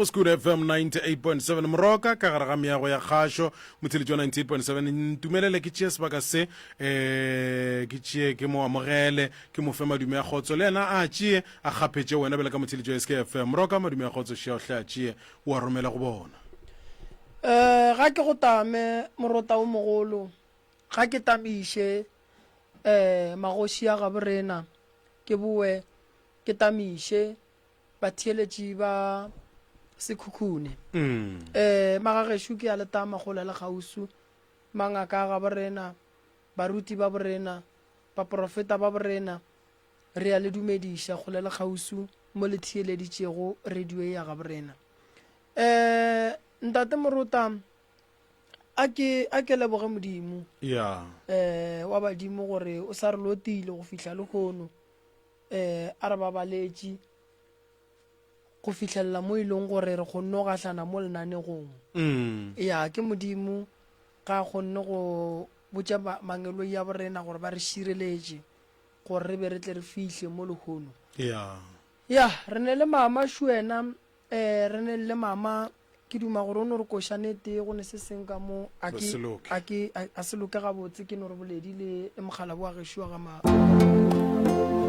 go Scoot FM 98.7 Moroka ka gare ga meago ya kgašo motheletši wa 98.7 ntumelele ke tšee sebaka se um ke tšee ke mo amogele ke mo fe madume a kgotso le yena a tšee a kgaphetše wena bjale ka motheletši wa SKFM Moroka madume a kgotso šea o hle a tšee o a romele go bona. Um ga ke go tame morota o mogolo ga ke tamiše um magoši a gaborena ke boe ke tamiše Batheeletši ba Sekhukhune. Ee, magagešo ke a le tama kgole le kgauswi, mangaka a gaborena, baruti ba borena, baprofeta ba borena, re a le dumediša kgole le kgauswi mo le theeleditšego radio ye ya gaborena. Ee, Ntate Morota, a ke, a ke leboge Modimo, Yeah. ee, wa badimo gore o sa re lotile go fihla lehono. um a re babaletše go fihlelela mo e leng gore re kgonne go gahlana mo lenanegong. Mm. Ya, ke Modimo ga a kgonne go botša mangeloi a borena gore ba re šireletše gore re be re tle re fihle mo lehono. Ya. Ya, re ne le mama Shuena, um re ne le mama Ke duma gore o no re košane e tee go ne se seng ka mo a ke a ke a se loke gabotse ke no re boledi le le mokgalabo wa gešo wa ga ma.